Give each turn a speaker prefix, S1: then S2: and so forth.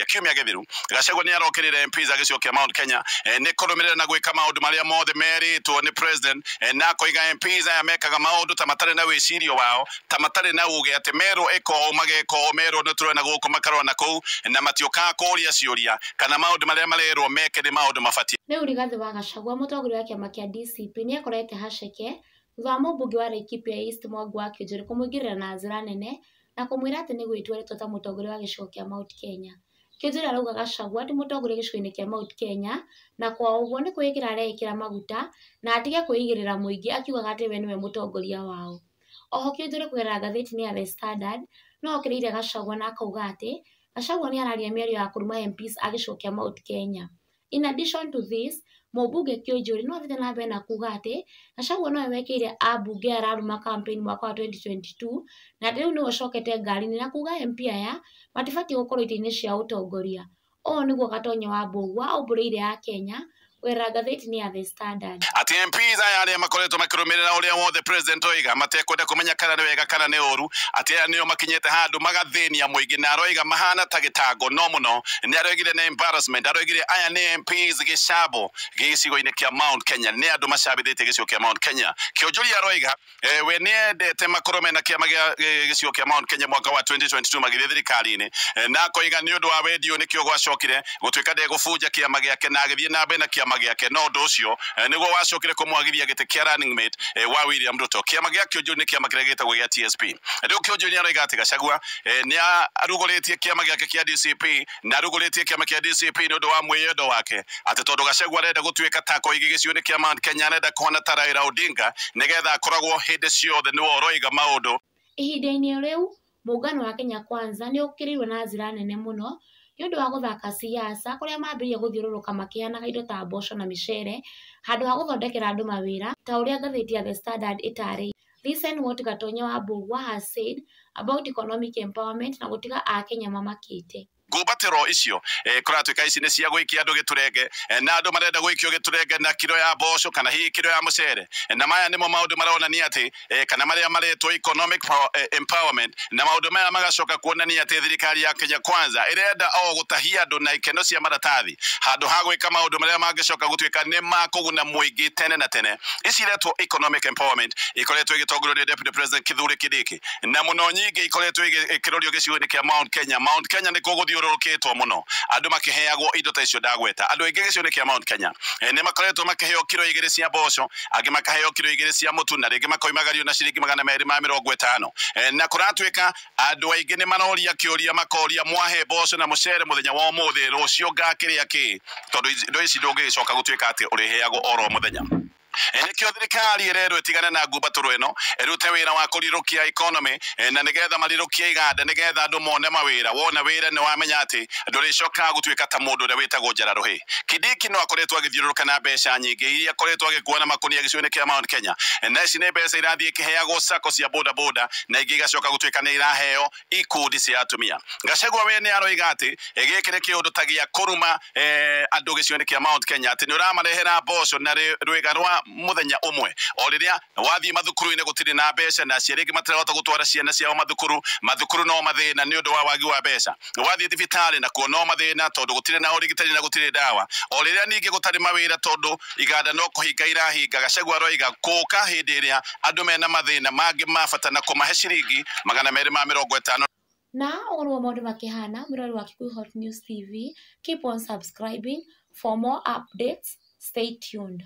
S1: Media kiumia gĩthiru. Gachagua nĩ arokĩrĩire MPs a gĩcigo kĩa Mount Kenya nĩ kũrũmĩrĩra na gwĩka maũndũ marĩa mothe merĩtwo nĩ president, na akoiga MPs aya mekaga maũndũ ta matarĩ na wĩcirio wao, ta matarĩ na uge atĩ merwo ĩka ũũ mageka ũũ, merwo nĩ tũrona gũkũ makarora na kũu, na matiũkaga kũũria ciũria kana maũndũ marĩa marerwo meke nĩ maũndũ mabatiĩ.
S2: Rĩu Rigathĩ wa Gachagua, mũtongoria wa kĩama kĩa DCP, nĩ akorete haceke thutha wa mũmbunge wa Laikipia East Mwangi wa Kĩnjũri kũmũingĩrĩra na njĩra nene na kũmwĩra atĩ nĩ gwĩtua rĩtwa ta mũtongoria wa gĩcigo kĩa Mount Kenya. Kĩnjũri arauga Gachagua ti mũtongoria gĩcigo-inĩ kĩa Mount Kenya, na kwa ũguo nĩ kwĩĩkĩra areĩkĩra maguta na atige kwĩigĩrĩra mũingĩ akiugaga atĩ we nĩwe mũtongoria wao. Oho Kĩnjũri kũgerera ngathĩti-inĩ ya The Standard no okĩrĩire Gachagua na akauga atĩ Gachagua nĩ araria mĩario ya kũruma MPs a gĩcigo kĩa Mount Kenya. In addition to this, mũmbunge Kĩũnjũri no athiĩte na mbere na kuga atĩ Gachagua nowe wekĩire ambunge araruma campaign mwaka wa 2022, na rĩu nĩwe ũcokete ngari-inĩ na kuga MP aya matibatiĩ gũkorwo itĩ-inĩ cia ũtongoria. Ũũ nĩguo Gatonye wa Mbũgua aumbũrĩire Akenya kũgerera ngathĩti-inĩ ya The Standard.
S1: Atĩ MPs aya arĩa makoretwo makĩrũmĩrĩra ũrĩa wothe president oiga matekwenda kũmenya kana nĩ wega kana nĩ ũru, atĩ aya nĩo makinyĩte handũ magathĩnia mũingĩ, na aroiga mahana ta gĩtango no mũno. Nĩ aroigire nĩ embarrassment, aroigire aya nĩ MPs gĩcambo gĩcigo-inĩ kĩa Mount Kenya, nĩ andũ macambithĩtie gĩcigo kĩa Mount Kenya. Kĩonjũria aroiga we nĩendete makorwo mena kĩama gĩa gĩcigo kĩa Mount Kenya mwaka wa 2022 magĩthiĩ thirikari-inĩ, na akoiga nĩ ũndũ wa wendi ũyũ nĩkĩo gwacokire gũtuĩka ndegũbunja kĩama gĩake na agĩthiĩ na mbere na kĩama gĩake, no ũndũ ũcio nĩguo wacokire kũmwagithia gĩtĩ kĩa running mate wa William Ruto. Kĩama gĩa Kĩonjũri nĩ kĩama kĩrĩa gĩtagwo gĩa TSP. Rĩu Kĩonjũri nĩ aroiga atĩ Gachagua nĩ arugũrĩtie kĩama gĩake kĩa DCP, na arugũrĩtie kĩama kĩa DCP nĩ ũndũ wa mwĩyendo wake, atĩ tondũ Gachagua arenda gũtuĩka ta koigi gĩcigo-inĩ kĩa Mount Kenya, arenda kũhana ta Raila Odinga nĩgetha akoragwo hĩndĩ ciothe nĩwe ũroiga maũndũ.
S2: Ihinda-inĩ rĩu, mũngano wa Kenya Kwanza nĩ ũkĩrĩirwo na njĩra nene mũno nĩ ũndũ wa gũthaka siasa, kũrĩa mambĩrĩria gũthiũrũrũka makĩheanaga indo ta mboco na mĩcere handũ ha gũthondekera andũ mawĩra ta ũrĩa ngathĩti ya The Standard ĩtarĩirie. Listen what Gatonye wa Mbũgua has said about economic empowerment na gũtiga Akenya mamakĩte.
S1: Ngumbatĩro icio kũratuĩka ici nĩ cia gũikia andũ gĩturenge, na andũ marenda gũikio gĩturenge na kiro ya mboco kana hihi kiro ya mũcere, na maya nĩmo maũndũ maronania atĩ kana marĩa maretwo economic empowerment, na maũndũ maya magacoka kuonania atĩ thirikari ya Kenya Kwanza ĩrenda o gũtahia andũ na ikeno cia maratathi handũ ha gwĩka maũndũ marĩa mangĩcoka gũtuĩka nĩ makũguna mũingĩ tene na tene. Ici iretwo economic empowerment ikoretwo ĩgĩtongorio nĩ Deputy President Kithure Kindiki, na mũno nyingĩ ikoretwo ĩkĩrorio gĩcigo-inĩ kĩa Mount Kenya. Mount Kenya nĩ gũthiũrũrũkĩtwo mũno andũ makĩheagwo indo ta icio ndagweta. Andũ aingĩ gĩcigo-inĩ kĩa Mount Kenya nĩ makoretwo makĩheo kiro 2 cia mboco, angĩ makaheo kiro 2 cia mũtu, na rĩngĩ makoimagario na ciringi 250. Na kũratuĩka andũ aingĩ nĩ maroria kĩũria, makoria mwahe mboco na mũcere mũthenya wa ũmũthĩ, rũciũ ngakĩrĩa kĩ? Tondũ indo ici ndũngĩgĩcoka gũtuĩka atĩ ũrĩheagwo oro mũthenya. Nĩkĩo thirikari ĩrerwo ĩtigane na ngumbatũrũ ĩno, ĩrute wĩra wa kũrirũkia economy, na nĩgetha marirũkie iganda, nĩgetha andũ mone mawĩra. Wona wĩra nĩ wamenya atĩ ndũrĩcokaga gũtuĩka ta mũndũ ũrĩa wĩtagwo Njararuhĩ. Kindiki no akoretwo agĩthiũrũrũka na mbeca nyingĩ iria akoretwo agĩkua na makũnia gĩcigo-inĩ kĩa Mount Kenya, na ici nĩ mbeca irathiĩ ikĩheagwo sacco cia boda boda, na ingĩ igacoka gũtuĩka nĩ iraheo ikundi cia atumia. Gachagua we nĩ aroiga atĩ gĩkĩ nĩ kĩũndũ ta gĩa kũruma andũ gĩcigo-inĩ kĩa Mount Kenya, atĩ nĩ ũramarehera mboco na rwĩga rwa mũthenya ũmwe, o rĩrĩa wathiĩ mathukuru-inĩ gũtirĩ na mbeca, na aciari aingĩ matirahota gũtwara ciana ciao mathukuru, mathukuru no mathĩna nĩ ũndũ wa wagi wa mbeca, wathiĩ thibitarĩ nakuo no mathĩna tondũ gũtirĩ na ũrigitani na gũtirĩ ndawa, o rĩrĩa ningĩ gũtarĩ mawĩra tondũ iganda no kũhinga irahinga. Gachagua aroiga kũka hĩndĩ ĩrĩa andũ mena mathĩna mangĩ ma bata na kũmahe ciringi 250.
S2: Na ũguo nĩguo maũndũ makĩhana. Mũrori wa Kikuyu Hot News TV, keep on subscribing for more updates. Stay tuned.